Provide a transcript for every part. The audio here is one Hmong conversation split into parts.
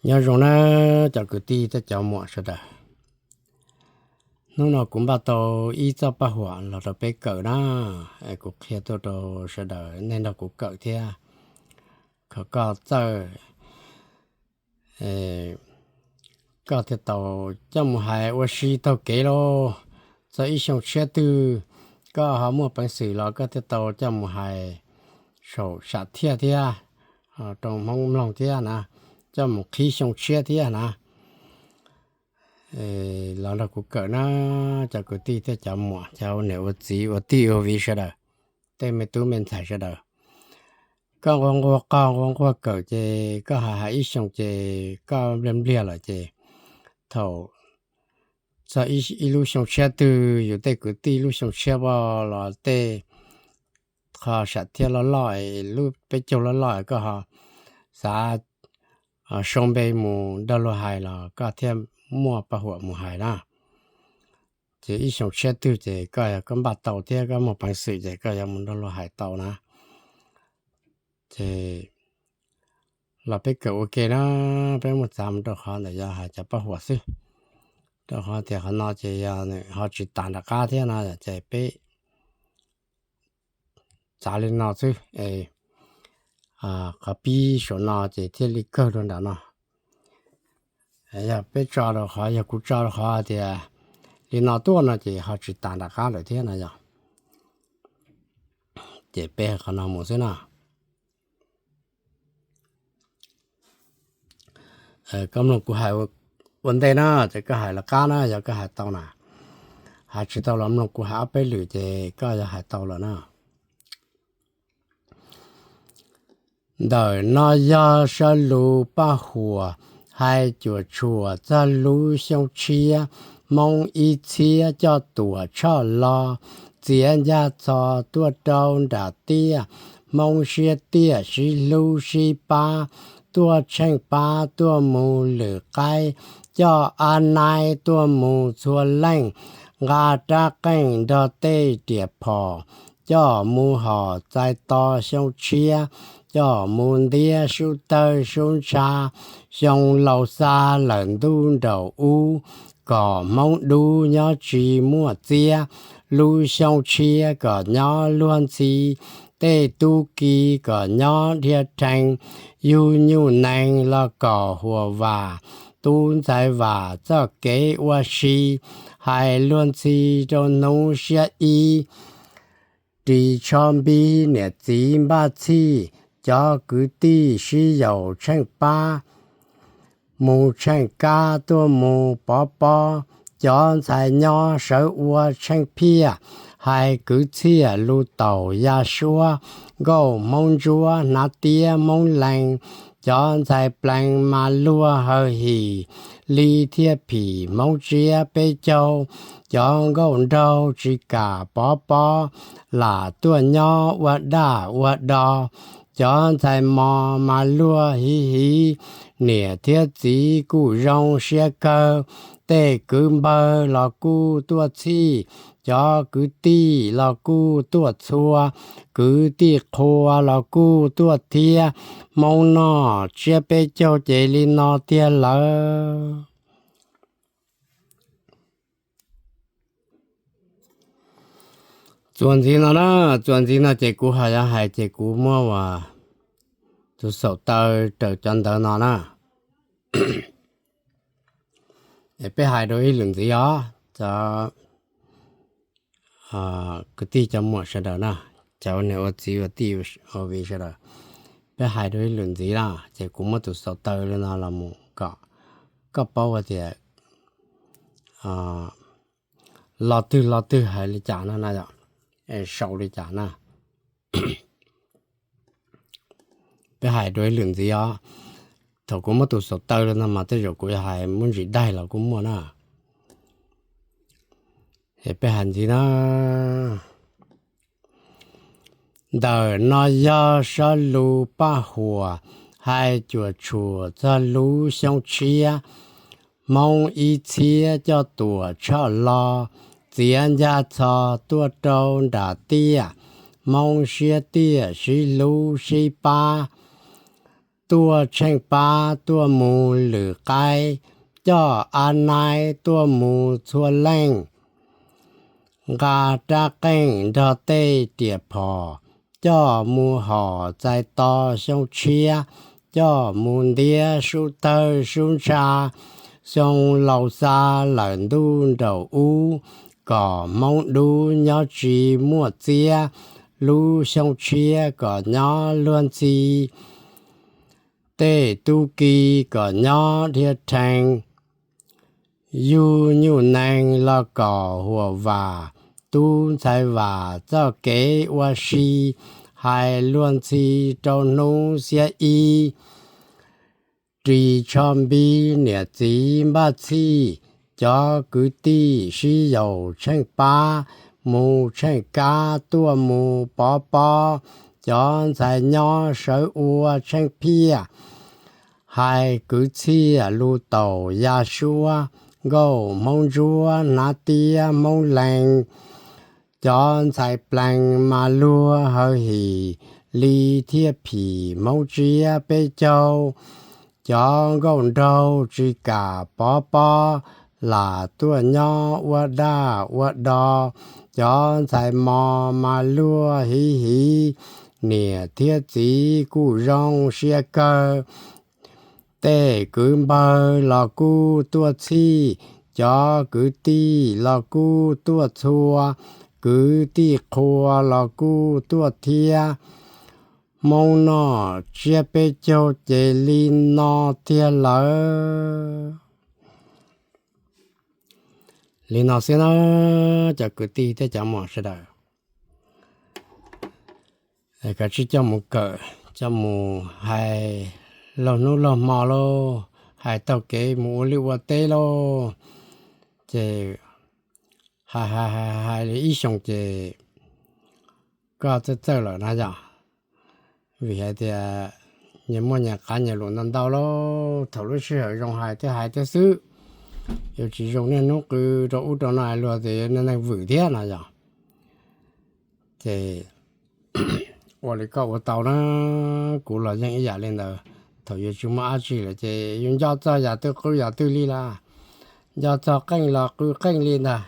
Nyob zoo na cov kwv tij thiab cov muam sawv daws. Hnub no kuv npaj tau ib txoj paj huam los rau peb kawm na, es kuv qhia tuaj rau sawv daws nej nrog kuv kawm thiab. Qhov koj txawj, koj thiaj tau coj mus hais ua si taug kev lauj. Txog ib xyoo tshiab twg koj ho muaj peev xwm los koj thiaj tau coj mus hais saum sam thiaj thiab, rau Hmoob mloog thiab na, coj mus qhib xyoo tshiab thiab na. Los nrog kuv kawm na, cov kwv tij thiab cov muam, cov ua niam ua txiv ua tij ua viv sawv daws, tej me tub me ntxhais sawv daws. Koj nquag nquag qaug nquag nquag kawm ces koj hais hais ib xyoo ces koj npliag npliag lawm ces thaum txog ib lub xyoo tshiab twg yus tej kwv tij lub xyoo tshiab los tej qho sam thiaj loj loj, lub peb caug loj loj koj ho xav sau npe mus nrog luag hais los koj thiaj muaj paj huam mus hais na. Ces ib xyoo tshiab twg ces koj yog koj npaj tau thiab koj muaj peev xwm ces koj yuav mus nrog luag hais tau na. Ces los peb kawm ua ke na, peb muab txav mus rau qhov ntawm yog hais cov paj huam xwb. Rau qhov tias qhov no ces yog nws ho tsis tas nram qab thiab no ces peb txav li no xwb es qhov pib saum no ces thiaj li kawg rau nram no. Yog peb tso rau qhov, yog kuv tso rau qhov tias li no tuaj no ces ho tsis tas nram qab lawm thiab no yog. Ces peb qhov no mus xwb no. Koj mloog kuv hais ua ntej na, ces koj hais lawv qab na, yog koj hais tau na. Hais tsis tau los mloog kuv hais ob peb lwm ces koj yuav hais tau lawm na. Ntawm no yog sab lus paj huam hais cuam tshuam txog lub xyoo tshiab, Hmoob ib txhiab coj Tuam Tshoj Lo, txiav ncaj txhos tuaj rau nram tiaj, Hmoob siab tiaj sib hlub sib pab, tuaj tsheej pab tuaj mus lwm qaib, coj ab naib tuaj mus txhua leej, nqa rab qeej nrog tej riam phom, coj mus hom txais to xyoo tshiab, coj mus ntiab sub tawg sub ntsha, xyoo laus xa lawm ntuj nraum ub, kom Hmoob dub nyob tsis muaj txiab, lub xyoo tshiab kom nyob luag ntxhi, tej tub ki kom nyob dhia rhees, yug nyuj nees los kom huam vam, tub ntxhais vam txoj kev ua si, hais luag ntxhi rau hnub siab ib. Ris tsho npib niam txiv npaj txhij, cov kwv tij sib yaum tsheej pab, mus tsheej kab tuaj mus pov pob, cov ntxhais nyob sawv ua tsheej phiaj, hais kwv txhiaj lus taum ya suab, nkauj Hmoob ntsuab hnav tiab Hmoob lees, cov ntxhais plees mas luag hawm him, li thiaj phim Hmoob tsiab peb caug, cov nkauj nraug tsis kam pov pob, lam tuaj nyob ua daj ua do, cov ntxhais mos mas luag hiv hiv, niam thiab txiv kuj zoo siab kawg, tej kwv npawg los kuj tuaj txhij, cov kwv tij los kuj tuaj txhua, kwv tij qhua los kuj tuaj thiab, Hmoob noj tsiab peb caug ces li no tiag lawm. Txuas ntxiv no na, txuas ntxiv no ces kuv ho yuav hais ces kuv muab ua tus xaum taw raws cov ntawv no na. Es peb hais dua ib lwm ntxiv os, cov kwv tij cov muam sawv daws na, cov ua niam ua txiv ua tij ua viv sawv daws, peb hais dua ib lwm ntxiv na, ces kuv muab tus xaum taw li no los mus kom koj paub hais tias lo twg lo twg hais li cas no na yom, es sau li cas na. Peb hais dua ib lwm ntxiv os. Thaum kuv muab tus xaum taw li no mas tej zaum kuv yuav hais muab ntsis daig los kuj muaj na. Es peb hais ntxiv na. Ntawm no yog sab lus paj huam hais cuam tshuam txog lub xyoo tshiab, Hmoob ib txhiab coj Tuam Tshoj Lo, txiav ncaj txhos tuaj rau nram tiaj, Hmoob siab tiaj sib hlub sib pab, tuaj tsheej pab tuaj mus lwm qaib, coj ab naib tuaj mus txhua leej, nqa rab qeej nrog tej riam phom, coj mus hom txais to xyoo tshiab, coj mus ntiab sub tawg sub ntsha, xyoo laus xa lawm ntuj nraum ub, kom Hmoob dub nyob tsis muaj txiab, lub xyoo tshiab kom nyob luag ntxhi, tej tub ki kom nyob dhia rhees, yug nyuj nees los kom huam vam, tub ntxhais vam txoj kev ua si, hais luag ntxhi rau hnub xiab ib. Ris tsho npib niam txiv npaj txhij, cov kwv tij sib yaum tsheej pab, mus tsheej kab tuaj mus pov pob, cov ntxhais nyob sawv ua tsheej phiaj, hais kwv txhiaj lus taum ya suab, nkauj Hmoob ntsuab hnav tiab Hmoob lees, cov ntxhais plees mas luag hawv him, li thiab phim Hmoob tsiab peb caug, cov nkauj nraug tsis kam pov pob, lam tuaj nyob ua daj ua do, cov ntxhais mos mas luag hiv hiv, niam thiab txiv kuj zoo siab kawg, tej kwv npawg los kuj tuaj txhij, cov kwv tij los kuj tuaj txhua, kwv tij qhua los kuj tuaj thiab, Hmoob noj tsiab peb caug ces li no tiag lawm. Li no xwb na, cov kwv tij thiab cov muam sawv daws, kav tsij coj mus kawm, coj mus hais laug hnub laug hmo lauj, hais taug kev mus ua liaj ua teb lauj, ces hais hais hais li ib xyoos ces koj txawj txawj lawm na yom. Vim hais tias nyias muaj nyias qav nyias lus ntau ntau lauj, thaum lub sij hawm zoo hais thiaj hais thiab xwb, yuav tsis zoo niaj hnub qw rau ub rau no luag tias yog neeg vwm thiab no yom. Ces ua li koj ua tau na, kuv los yeej ib yam li ntawd, thaum yuav tsis muaj dab tsi lawm ces yus nco txog yam twg qw yam twg li lawm, nco txog qeej los qw qeej li ntag,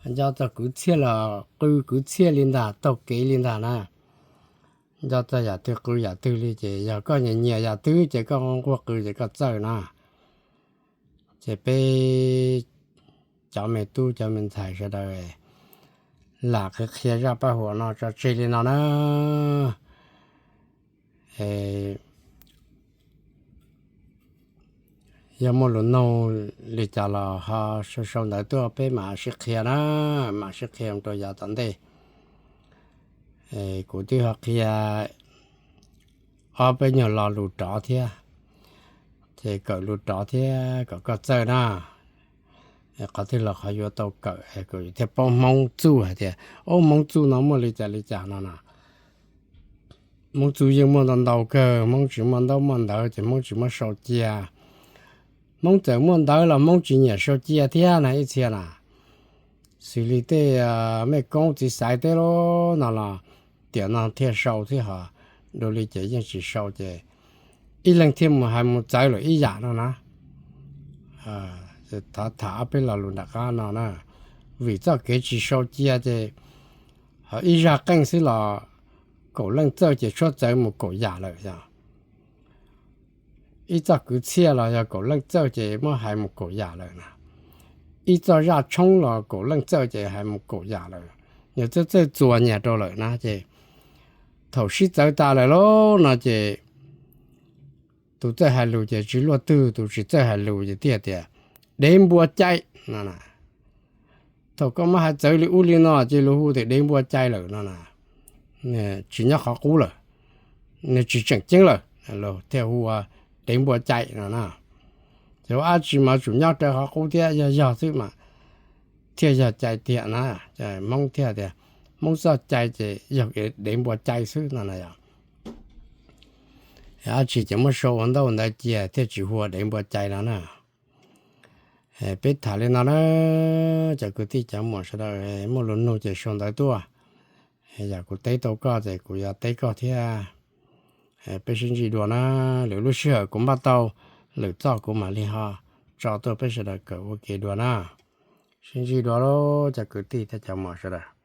nco txog kwv txhiaj los qw kwv txhiaj li ntag, taug kev li ntag na. Nco txog yam twg qw yam twg li ces yog koj nyiam nyiam yam twg ces koj nquag qw ces koj txawj na. Ces peb cov me tub cov me ntxhais sawv daws lam qhia qhia zaj paj huam no tso tseg li no na. Yog muaj lus nug li cas los ho sau sau ntawv tuaj peb mam sib qhia na, mam sib qhia rau yav tom ntej. Kuv twb ho qhia ob peb nyuag lo lus rov thiab, ces kawm lus rov thiab kom koj txawj na. Qhov twg los qhov yuav tau kawm, kawm thiaj paub Hmoob txuj hais tias, ob, Hmoob txuj no muaj li cas li cas no na. Hmoob txuj yeej muaj ntau ntau kawg, Hmoob tsis muaj ntaub muaj ntawv ces Hmoob tsis muab sau cia. Hmoob txawm muaj ntawv los Hmoob tsis nyiam sau cia thiab na ib txhia na. Xws li tej mej koob txiv xaiv teb lub no los tiam no thiaj sau thiab ho, dua li ces yeej tsis sau ces ib leeg thiaj mus hais mus txawv lawm ib yam no na. Thov tham ob peb lo lus nram qab no na, vim txoj kev tsis sau cia ces ho ib zaj qeej xwb los kaum leej txawj ces tshuab txawv mus kaum yam lawm yog. Ib txoj kwv txhiaj los yog kaum leej txawj ces muab hais mus kaum yam lawm na. Ib txoj zaj tshoob los kaum leej txawj ces hais mus kaum yam lawm. Nws txawj txawj txuas nyias rau lawm na ces thaum sib txawv tas lawm lauj no ces tus txawj hais lus ces tsis luaj twg, tus tsis txawj hais lus ces thiaj tias dev npua cai no. Thaum koj muab hais txawv li ub li no ces luag hu tias dev npua cai lawm no na, tsis nyob qhov qub lawm, nws tsis tseem ceeb lawm, luag thiaj hu ua dev npua cai no na. Ces ua dab tsi mas tsum nyob raws qhov qub thiab, yog yog xwb mas thiaj yog cai tiag na. Hmoob thiaj tias Hmoob txoj cai ces yog dev npua cai xwb no na yog. Dab tsi ces muab sau ua ntaub ua ntawv cia thiaj tsis hu ua dev npua cai no na. Peb tham li no na, cov kwv tij cov muam sawv daws muaj lus nug ces sau ntawv tuaj, yam kuv teb tau koj ces kuv yuav teb koj thiab. Peb sib ntsib dua na, lwm lub sij hawm kuv npaj tau lwm txoj kuv mam li ho tso tuaj peb sawv daws kawm ua ke dua na. Sib ntsib dua lauj cov kwv tij thiab cov muam sawv daws.